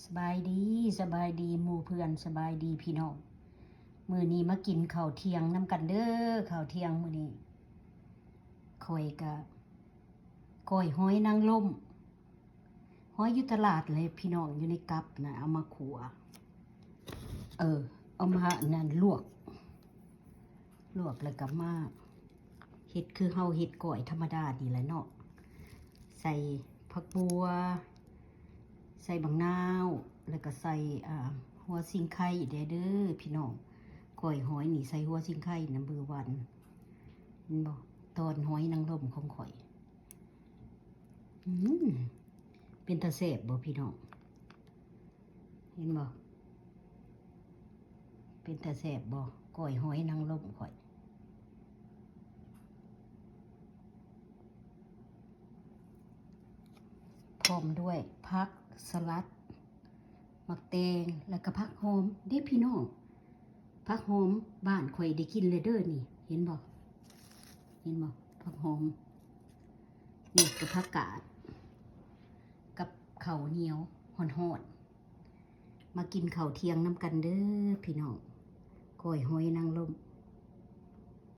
ສະບາຍດີ ສະບາຍດີໝູ່ເພື່ອນ ສະບາຍດີພີ່ນ້ອງ. ມື້ນີ້ມາກິນເຂົ້າທ່ຽງນຳກັນເດີ້. ເຂົ້າທ່ຽງມື້ນີ້ຂ້ອຍກະກ້ອຍຫອຍນາງລົມ ຫອຍຢູ່ຕະຫຼາດແຫຼະພີ່ນ້ອງ ຢູ່ໃນກັບນະ ເອົາມາຂົ້ວ ເອີ ເອົາມາອັນນັ້ນ ລວກ ລວກແລ້ວກໍມາເຮັດຄືເຮົາເຮັດກ້ອຍທຳມະດານີ້ແຫຼະເນາະ ໃສ່ຜັກບົ່ວ ໃສ່ບັກນາວ ແລ້ວກໍໃສ່ ອ່າ ຫົວຊິງໄຄແດ່ເດີ້ພີ່ນ້ອງ. ກ້ອຍຫອຍນີ້ໃສ່ຫົວຊິງໄຄນຳເບີວັນ ເຫັນບໍ່? ຕອນຫອຍນາງລົມຂອງຂ້ອຍ ອືມ ເປັນຕາແຊບບໍ່ພີ່ນ້ອງ? ເຫັນບໍ່? ເປັນຕາແຊບບໍ່? ກ້ອຍຫອຍນາງລົມຂ້ອຍ ພ້ອມດ້ວຍຜັກສະຫຼັດ ໝາກແຕງ ແລ້ວກໍຜັກຫອມເດ້ພີ່ນ້ອງ. ຜັກຫອມບ້ານຂ້ອຍໄດ້ກິນແລ້ວເດີ້ນີ້ ເຫັນບໍ່? ເຫັນບໍ່? ຜັກຫອມ ນີ້ກໍຜັກກາດ ກັບເຂົ້າໜຽວຮ້ອນໆ. ມາກິນເຂົ້າທ່ຽງນຳກັນເດີ້ພີ່ນ້ອງ. ກ້ອຍຫອຍນາງລົມ